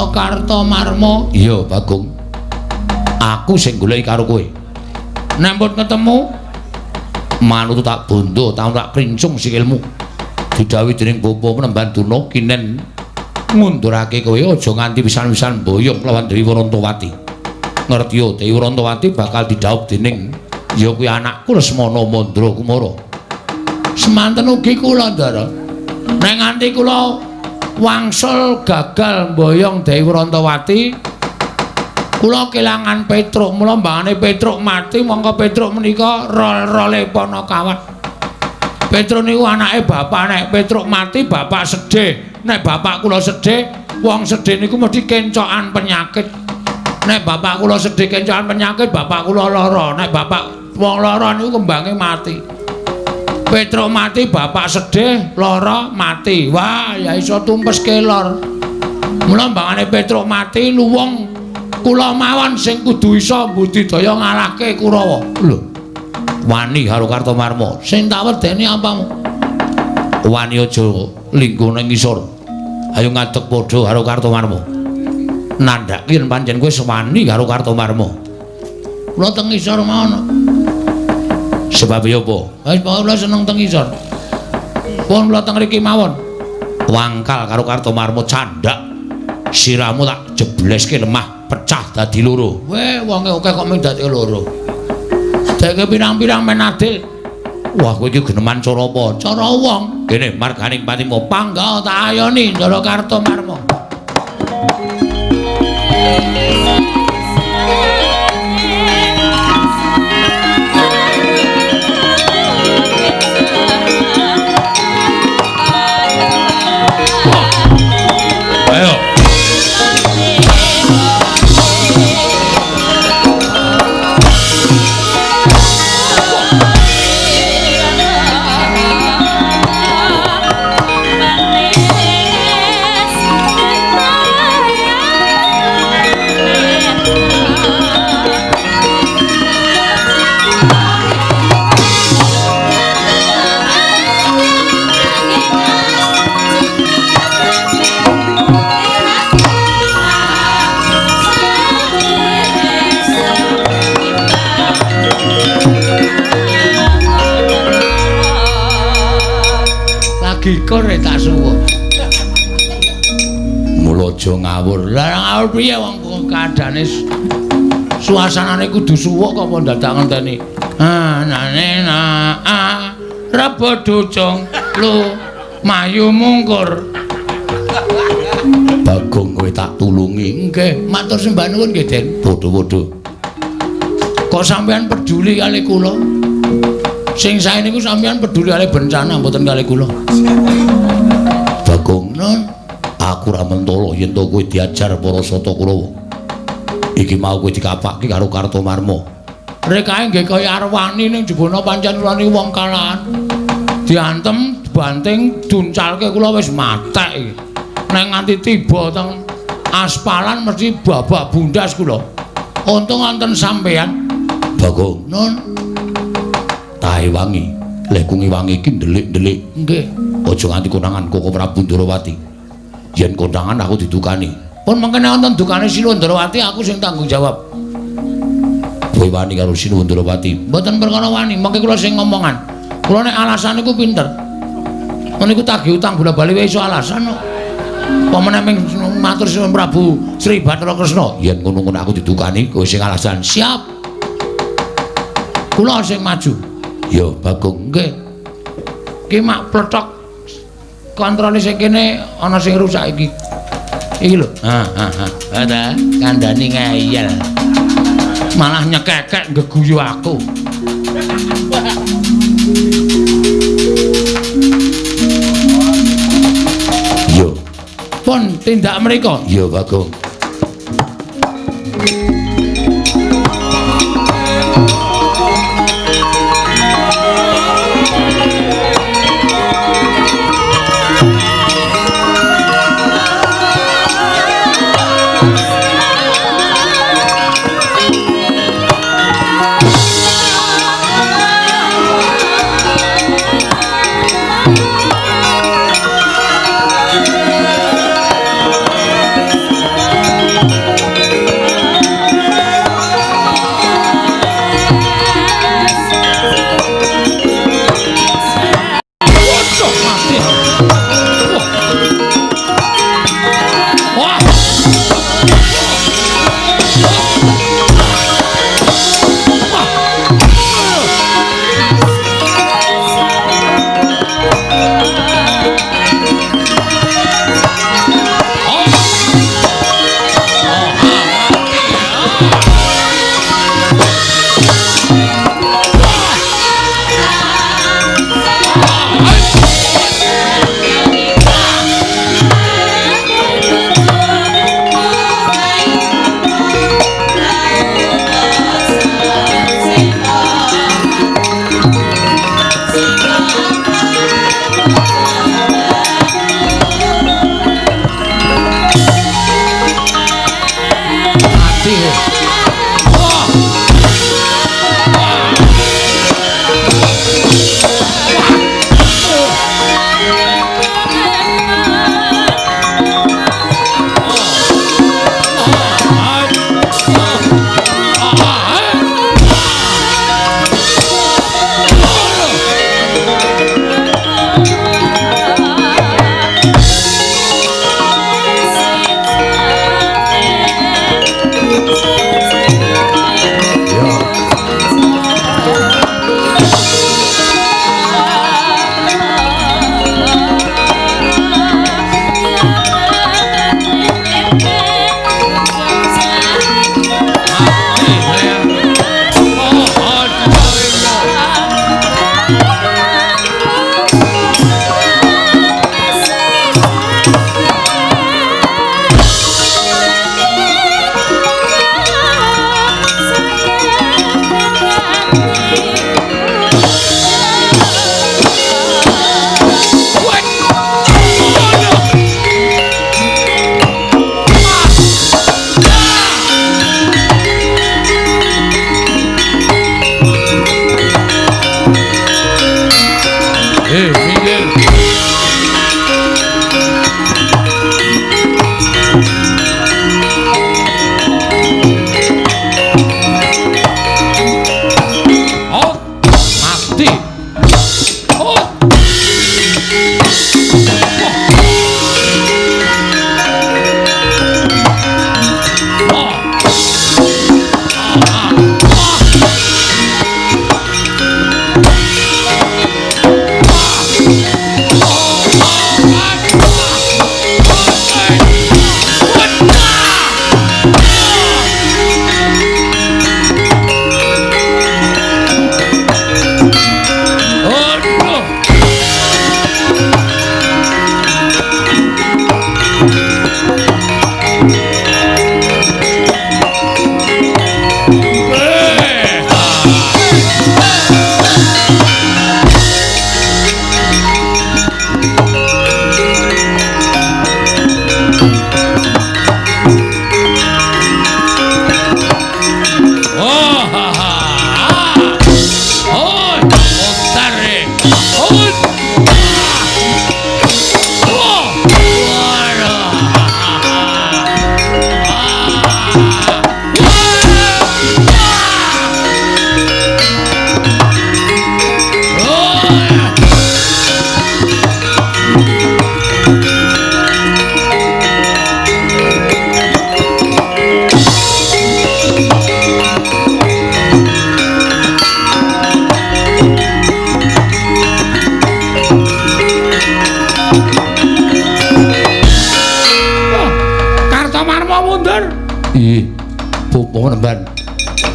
Kartomarmo. Iya, Bagong. Aku sing goleki karo kowe. Nek mbut ketemu manut tak bondo, tak krincung sikilmu. Didhawuhi dening Bapa Penemban Durna kinen ngundurake kowe aja nganti pisan-pisan boyong lawan Dewi Wrantawati. Ngerti yo, Dewi Wrantawati bakal didhawuh dening ya kuwi anakku Lesmana Mandra Kumara. Semanten ugi kula, Ndara. Nek nganti kula wangsul gagal mboyong Dewi Wrantawati, kula kelangan Petruk. Mula mbangane Petruk mati, mongko Petruk menika rol-role Panakawan. Petruk niku anake bapak. Nek Petruk mati bapak sedih. Nek bapak kula sedih, wong sedih niku mesti kencokan penyakit. Nek bapak kula sedih kencokan penyakit, bapak kula lara. Nek bapak wong lara niku kembange mati. Petruk mati, bapak sedih, lara, mati. Wah, ya iso tumpes kelor. Mula mbangane Petruk mati, luwung kula mawon sing kudu iso mbudidaya ngalahke Kurawa. Lho. Wani karo Kartomarma. Sing tak wedeni apamu? Wani aja lingguh ning ngisor. Ayo ngadeg padha karo Kartomarma. Nandhake yen pancen kowe wani karo Kartomarma. Kula teng ngisor mawon. Sebab ya apa? Wis pokoke kula seneng teng ngisor. Pun kula teng mriki mawon. Wangkal karo Kartomarma candhak. Sirahmu tak jebleske lemah pecah dadi loro. Weh, wonge akeh kok mung dadi loro. Deke pirang-pirang men adil. Wah, kowe iki geneman cara apa? Cara wong. Kene marganing patimu pangga tak ayoni Ndara Kartomarma. Ayo. Gikur tak suwuk. Mula aja ngawur. Lah ngawur piye wong kadane suasanane kudu suwuk kok apa dadak ngenteni. Ah nane na ah rebo ducung lu mayu mungkur. Bagong kowe tak tulungi. Nggih, matur sembah nuwun nggih, Den. Padha-padha. Kok sampean peduli kali kula? Sing sae niku sampean peduli kali bencana mboten kali kula. Bagong, nun, aku ora mentolo yen to kowe diajar para Sata Kurawa. Iki mau kowe dikapake karo Kartomarma. Rekae nggih kaya arwani ning jebona pancen kula niku wong kalahan. Diantem, dibanting, duncalke kula wis matek iki. Nek nganti tiba teng aspalan mesti babak bundas kula. Untung wonten sampean. Bagong, nun, tahe wangi, leh kungi wangi iki ndelik-ndelik. Nggih. Aja nganti konangan Koko Prabu Ndrawati. Yen konangan aku didukani. Pun mengkene wonten dukane Sinuwun Ndrawati aku sing tanggung jawab. Kowe wani karo Sinuwun Ndrawati? Mboten perkara wani, mengke kula sing ngomongan. Kula nek alasan niku pinter. Niku tagih utang bola-bali wae iso alasan kok. Apa meneh ming matur Sinuwun Prabu Sri Bathara Kresna. Yen ngono-ngono aku didukani, kowe sing alasan. Siap. Kula sing maju. Ya Bagong, nggih. Ki mak plothok kontrole sing kene ana sing rusak iki. Iki lho. Ha ha ha. Ta kandhani ngeyel. Malah nyekekek nggeguyu aku. Yo. Pun tindak mriko. Ya Bagong.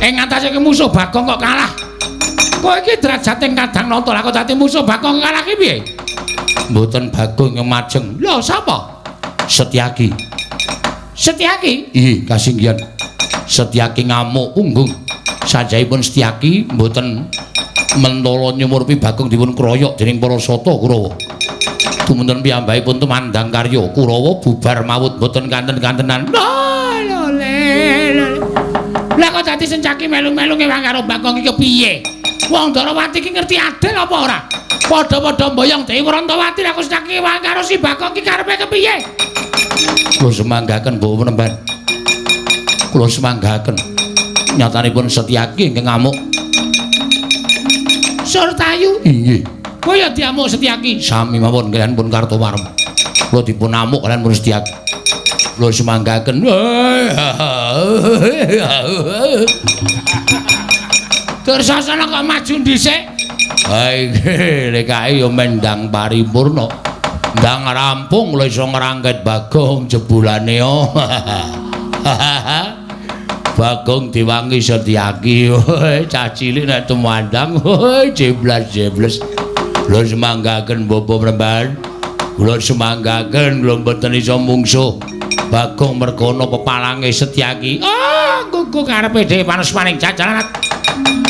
Ing ngatasé musuh Bagong kok kalah. Kowe iki derajate kadang nata lah kok dadi musuh Bagong kalah ki piye? Mboten Bagong yang majeng. Lho sapa? Setyaki. Setyaki? Ih, kasinggihan. Setyaki ngamuk punggung. Sajahipun Setyaki mboten mentala nyumurpi Bagong dipun kroyok dening para sata Kurawa. Tumunten piyambakipun tumandang karya Kurawa bubar mawut mboten kanten-kantenan. Lah kok dadi Sencaki melu-melu ngewang karo Bagong iki piye? Wong Ndarawati iki ngerti adil apa ora? Padha-padha mboyong Dewi Wrantawati lah kok Sencaki ngewang karo si Bagong iki karepe kepiye? Kula semanggaken Bapak Penemban. Kula semanggaken. Nyatanipun Setyaki ingkang ngamuk. Surtayu? Inggih. Kowe ya diamuk Setyaki? Sami mawon kaliyan pun Kartowarma. Kula dipun amuk kaliyan pun Setyaki. Kula semanggaken. Dursasana kok maju dhisik? Ha iki lek kae ya mendang paripurna. Ndang rampung kula iso ngrangket Bagong jebulane. Bagong diwangi Setyaki. Cah cilik nek tumandang jeblas-jebles. Kula semanggaken Bapak Premban. Kula semanggaken kula mboten iso mungsuh Bagong mergana pepalange Setyaki. Oh, gugu karepe dhewe panusmaning jajaran.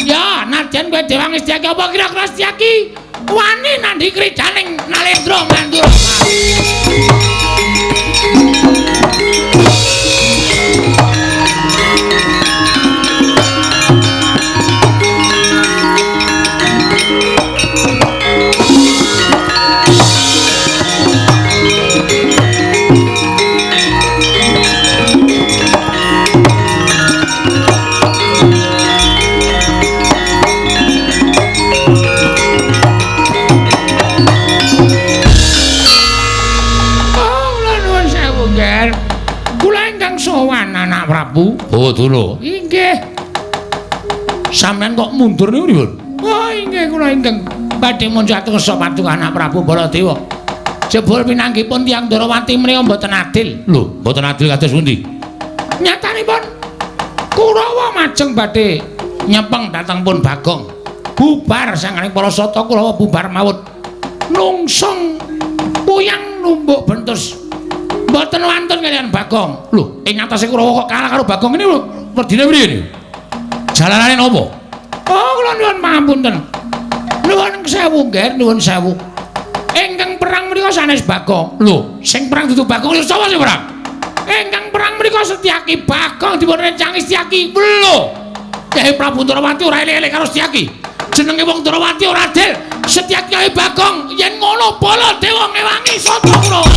Ya, nadyan kowe diwangi Setyaki apa kira-kira Setyaki wani nandhi kridaning Nalendra Mandura. Prabu. Oh, dulu. Inggih. Sampeyan kok mundur niku pripun? Oh, inggih kula ingkang badhe munjat kersa paduka anak Prabu Baladewa. Jebul pinanggipun tiyang Ndarawati menika mboten adil. Lho, mboten adil kados pundi? Nyatanipun Kurawa majeng badhe nyepeng dhateng pun Bagong. Bubar sanganing para sata Kurawa bubar mawut. Nungsung puyang numbuk bentus. Mboten wantun kaliyan Bagong. Lho, ing atase Kurawa kok kalah karo Bagong ini werdine priye niku? Jalanane napa? Oh, kula nyuwun pangapunten. Nuwun sewu, Nggih, nuwun sewu. Ingkang perang menika sanes Bagong. Lho, sing perang dudu Bagong lho sapa sing perang? Ingkang perang menika Setyaki. Bagong dipun rencangi Setyaki. Lho, Kyai Prabu Ndarawati ora elek-elek karo Setyaki. Jenenge wong Ndarawati ora adil. Setyaki karo Bagong yen ngono Baladewa ngewangi sata Kurawa.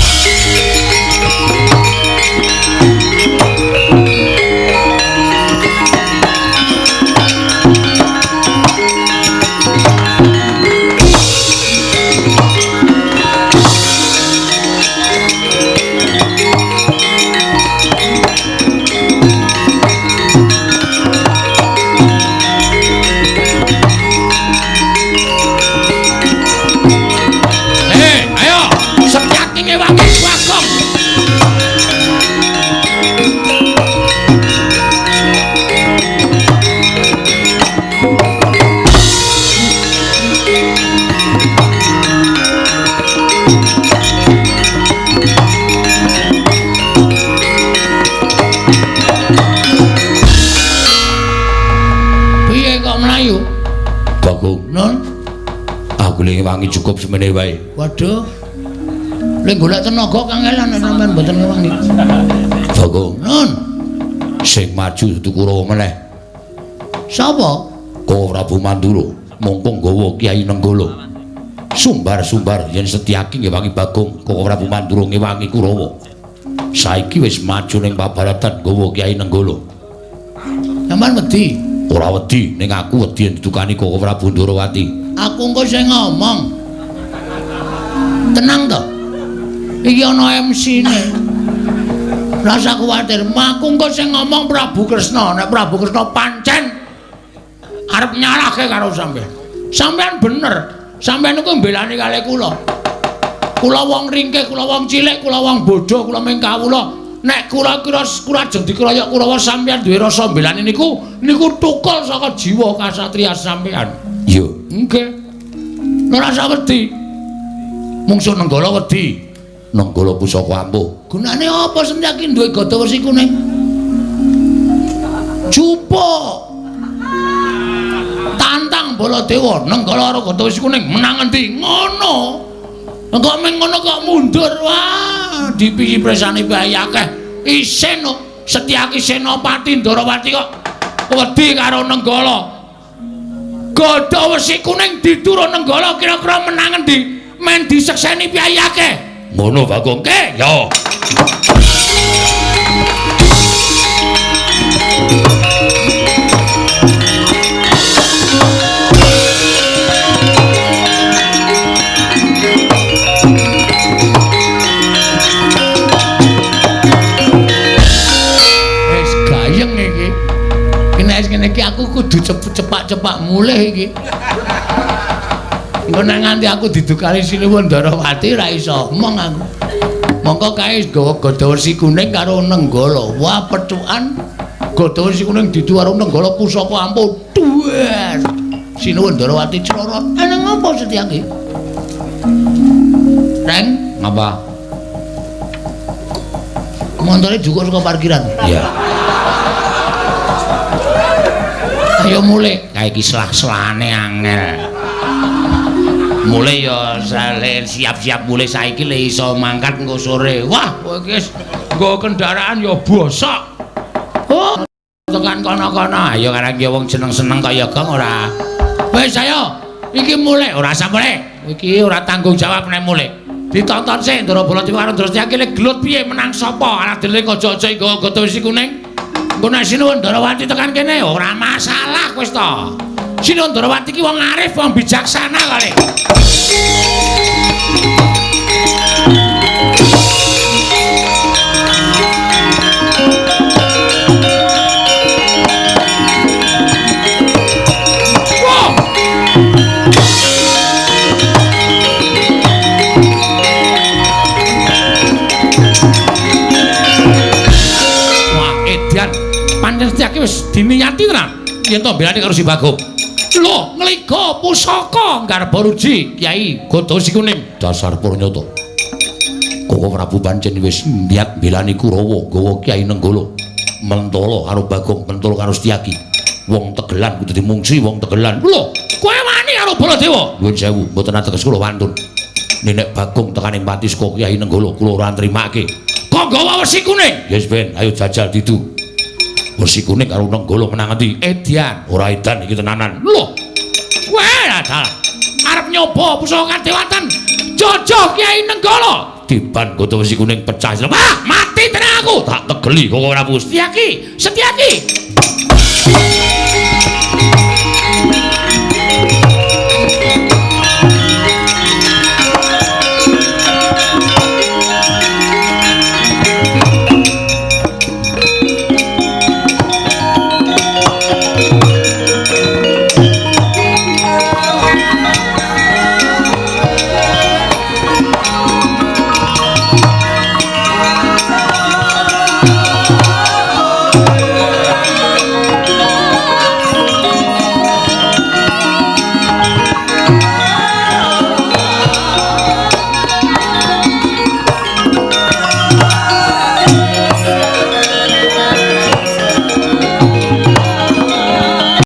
Bagong. Nun, aku le ngewangi cukup semene wae. Waduh. Le golek tenaga kangelan nek sampean mboten ngewangi. Bagong. Nun, sing maju dudu Kurawa meneh. Sapa? Koko Prabu Mandura mongko nggawa Kyai Nenggala. Sumbar-sumbar yen Setyaki ngewangi Bagong, Koko Prabu Mandura ngewangi Kurawa. Saiki wis maju ning pabaratan nggawa Kyai Nenggala. Sampeyan wedi? Ora wedi, ning aku wedi yen didukani Koko Prabu Ndorowati. Aku engko sing ngomong. Tenang to. Iki ana MC-ne. Rasa kuwatir, aku engko sing ngomong Prabu Kresna. Nek Prabu Kresna pancen arep nyalahke karo sampeyan. Sampeyan bener. Sampeyan niku mbelani kalih kula. Kula wong ringkih, kula wong cilik, kula wong bodho, kula ming kawula. Nek kula kira ajeng dikroyok Kurawa sampeyan duwe rasa mbelani niku, niku tukul saka jiwa kasatriya sampeyan. Iya, nggih. Ora usah wedi. Mungsuh Nenggala wedi. Nenggala pusaka ampuh. Gunane apa Setyaki duwe gada wesi kuning? Jupuk. Tantang Baladewa, Nenggala karo gada wesi kuning menang endi? Ngono. Kok meng ngono kok mundur. Wah, dipiji presane bae akeh. Isin Setyaki Senopati Ndorowati kok wedi karo Nenggala. Gada wesi kuning diturun Nenggala kira-kira menang endi? Men disekseni piye akeh. Ngono Bagong. Ke, yo. Wis gayeng iki. Nek ngene iki aku kudu cepak-cepak mulih iki. Engko nek nganti aku didukani Sinuwun Ndarawati ora iso omong aku. Mongko kae nggawa gada wesi kuning karo Nenggala. Wah, pethukan gada wesi kuning didu karo Nenggala pusaka ampuh. Duwer. Sinuwun Ndarawati crorot. Ana ngopo Setyaki? Reng, ngapa? Montore jukuk saka parkiran. Iya. Ayo mulih. Kae iki selah-selane angel. Mulih ya siap-siap mulih saiki le iso mangkat engko sore. Wah, kowe iki wis nggo kendaraan ya bosok. Oh, tekan kono-kono. Ayo karang ya wong seneng-seneng kaya gong ora. Wis ayo, iki mulih ora usah mulih. Iki ora tanggung jawab nek mulih. Ditonton sik Ndara Baladewa karo Ndara Setyaki le gelut piye menang sapa? Arep dhewe aja-aja nggawa gada wesi kuning. Engko nek Sinuwun Ndarawati tekan kene ora masalah wis to. Sinuwun Ndarawati ki wong arif, wong bijaksana kali. Wah, edan. Pancen Setyaki wis diniyati tenan yen to mbelani karo si Bagong. Lho, ngliga pusaka Garba Ruji Kyai Gada Wesi Kuning. Dasar purnyata. Koko Prabu pancen wis niat mbelani Kurawa nggawa Kyai Nenggala. Mentala karo Bagong, mentala karo Setyaki. Wong tegelan kudu dimungsi wong tegelan. Lho, kowe wani karo Baladewa? Nuwun sewu, mboten ateges kula wantun. Nenek Bagong tekaning pati saka Kyai Nenggala kula ora nrimake. Kok nggawa wesi kuning? Yes ben, ayo jajal didu. Wesi kuning karo Nenggala menang endi? Edian. Ora edan iki tenanan. Lho. Wah, dalah. Arep nyoba pusaka kadewatan. Jojo Kyai Nenggala. Tiban gada wesi kuning pecah. Wah, mati tenan aku. Tak tegeli Koko Prabu. Setyaki, Setyaki.